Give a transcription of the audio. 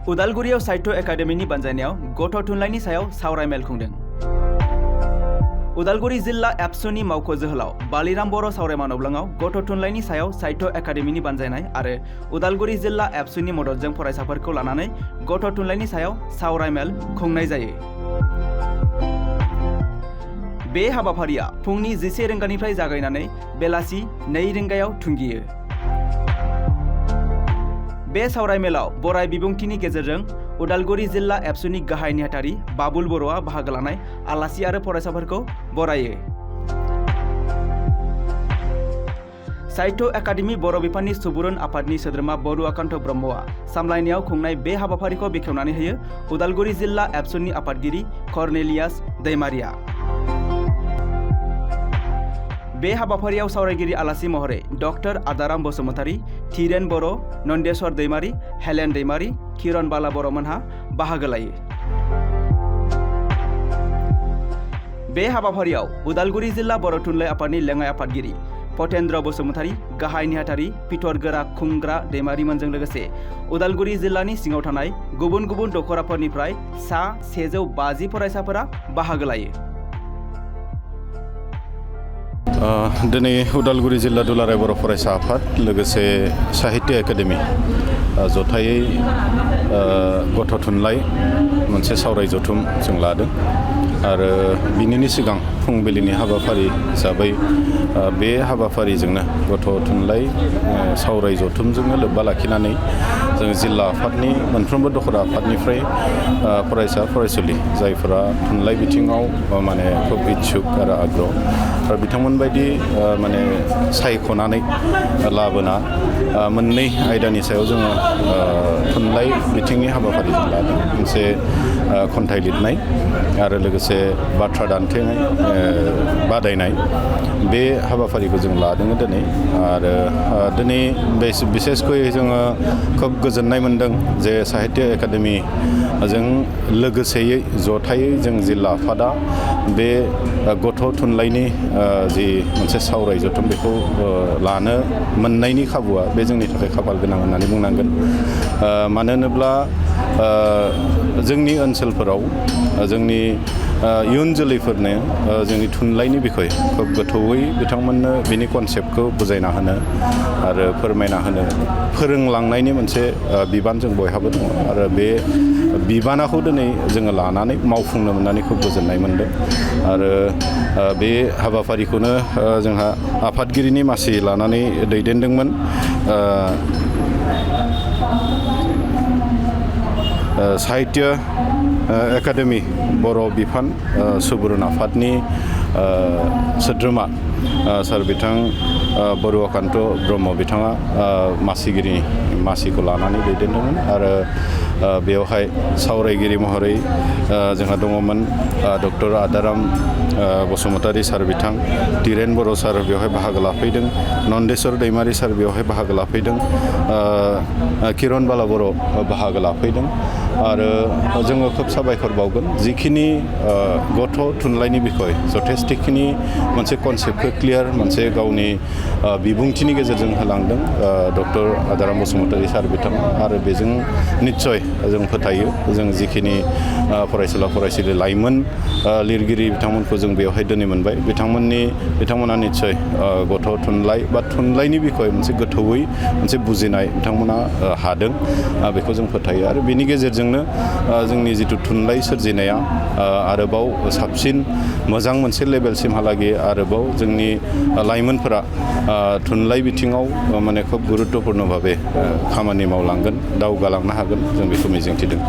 उदालगुरियाव साहित्य एकाडेमिनि बानजायनायाव गथ' थुनलाइनि सायाव सावराय मेल खुंदों। उदालगुरि जिल्ला एबसुनि मावख' जोहोलाव बालिराम बर' सावरायमा नब्लाङाव गथ' थुनलाइनि सायाव साहित्य एकाडेमिनि बानजायनाय आरो उदालगुरि जिल्ला एबसुनि मददजों फरायसाफोरखौ लानानै गथ' थुनलाइनि सायाव सावराय मेल खुंनाय जायो। बे हाबाफारिया फुंनि 11 रिंगानिफ्राय जागायनानै बेलासि 2 रिंगायाव थुंगियो। बे सावरायमेलाव बराय बिबुंथिनि गेजेरजों उदालगुरि जिल्ला एबसुनि गाहाय नेहाथारि बाबुल बर'आ बाहागो लानाय आलासि आरो फरायसाफोरखौ बरायो। साहित्य एकाडेमि बर' बिफाननि सुबुरुन आफादनि सोद्रोमा बरुआकान्त ब्रह्मआ सामलायनायाव खुंनाय बे हाबाफारिखौ बेखेवनानै होयो उदालगुरि जिल्ला एबसुनि आफादगिरि कर्नेलियास दैमारिया। बे हाबाफारियाव सावरायगिरि आलासि महरै डक्टर आदाराम बसुमतारी, धीरेन बर', नन्देश्वर दैमारी, हेलेन दैमारी, किरण बाला बर'मोनहा बाहागो लायो। बे हाबाफारियाव उदालगुरि जिल्ला बर' थुनलाइ आफादनि लेङाइ आफादगिरि पतेन्द्र बसुमतारी, गाहाय नेहाथारि पिथरगोरा खुंग्रा दैमारिमोनजों लोगोसे उदालगुरि जिल्लानि सिङाव थानाय गुबुन गुबुन दखराफोरनिफ्राय सा 150 फरायसाफोरा बाहागो लायो। दिनै उदालगुरि जिल्ला दुलाराय बर' फरायसा आफाद लोगोसे साहित्य एकाडेमि जथायै गथ' थुनलाइ मोनसे सावराय जथुम जों लादों आरो बिनिनो सिगां फुंबिलिनि हाबाफारि हिसाबै बे हाबाफारिजोंनो गथ' थुनलाइ सावराय जथुमजोंनो लोब्बा लाखिनानै जों जिल्ला आफादनि मोनफ्रोमबो दखरा आफादनिफ्राय फरायसा फरायसुलि जायफोरा थुनलाइ बिथिङाव माने खुब इच्छुक आरो आग्रह आरो बिथांमोन बायदि माने सायख'नानै लाबोना मोननै आयदानि सायाव जोङो थुनलाइ बिथिंनि हाबाफारि लादों। मोनसे खन्थाइ लिरनाय आरो लोगोसे बाथ्रा दान्थेनाय बादायनाय बे हाबाफारिखौ जों लादों दिनै आरो दिनै बिसेसकय जोङो खोब गोजोननाय मोनदों जे साहित्य एकाडेमिजों लोगोसेयै जथायै जों जिल्ला आफादा बे गथ' थुनलाइनि जि मोनसे सावराय जथुम बेखौ लानो मोननायनि खाबुआ बे जोंनि थाखाय खाफाल गोनां होननानै बुंनांगोन। मानो होनोब्ला जोंनि ओनसोलफोराव जोंनि इयुन जोलैफोरनो जोंनि थुनलाइनि बिखय खोब गोथौयै बिथांमोननो बिनि कनसेप्टखौ बुजायना होनो आरो फोरमायना होनो फोरोंलांनायनि मोनसे बिबान जों बयहाबो दङ आरो बे बिबानाखौ दिनै जोङो लानानै मावफुंनो मोननानै खोब गोजोननाय मोनदों आरो बे हाबाफारिखौनो जोंहा आफादगिरिनि मासि लानानै दैदेनदोंमोन साहित्य एकाडेमि बर' बिफान सुबुरुन आफादनि सोद्रोमा सार बिथां बरुआकान्त ब्रह्म बिथाङा मासिखौ लानानै दैदेनदोंमोन आरो बेवहाय सावरायगिरि महरै जोंहा दङमोन डक्टर आदाराम बसुमतारी सार बिथां, धीरेन बर' सार बेवहाय बाहागो लाफैदों, नन्देश्वर दैमारी सार बेवहाय बाहागो लाफैदों, किरण बाला बर' बाहागो लाफैदों आरो जोङो खोब साबायखर बावगोन जिखिनि गथ' थुनलाइनि बिखय जथेस्थिखिनि मोनसे कनसेप्टखौ क्लियार मोनसे गावनि बिबुंथिनि गेजेरजों होलांदों डक्टर आदाराम बसुमतारी सार बिथाङा आरो बेजों निस्सय जों फोथायो जों जिखिनि फरायसुला फरायसुलि लाइमोन लिरगिरि बिथांमोनखौ जों बेवहाय दिनै मोनबाय बिथांमोना निस्सय गथ' थुनलाइ बा थुनलाइनि बिखय मोनसे गोथौयै मोनसे बुजिनाय बिथांमोना हादों बेखौ जों फोथायो आरो बेनि गेजेरजोंनो जोंनि जिथु थुनलाइ सोरजिनाया आरोबाव साबसिन मोजां मोनसे लेभेलसिमहालागै आरोबाव जोंनि लाइमोनफोरा थुनलाइ बिथिङाव माने खोब गुरुत्वपूर्ण भाबे खामानि मावलांगोन दावगालांनो हागोन जों बेखौ मिजिंथिदों।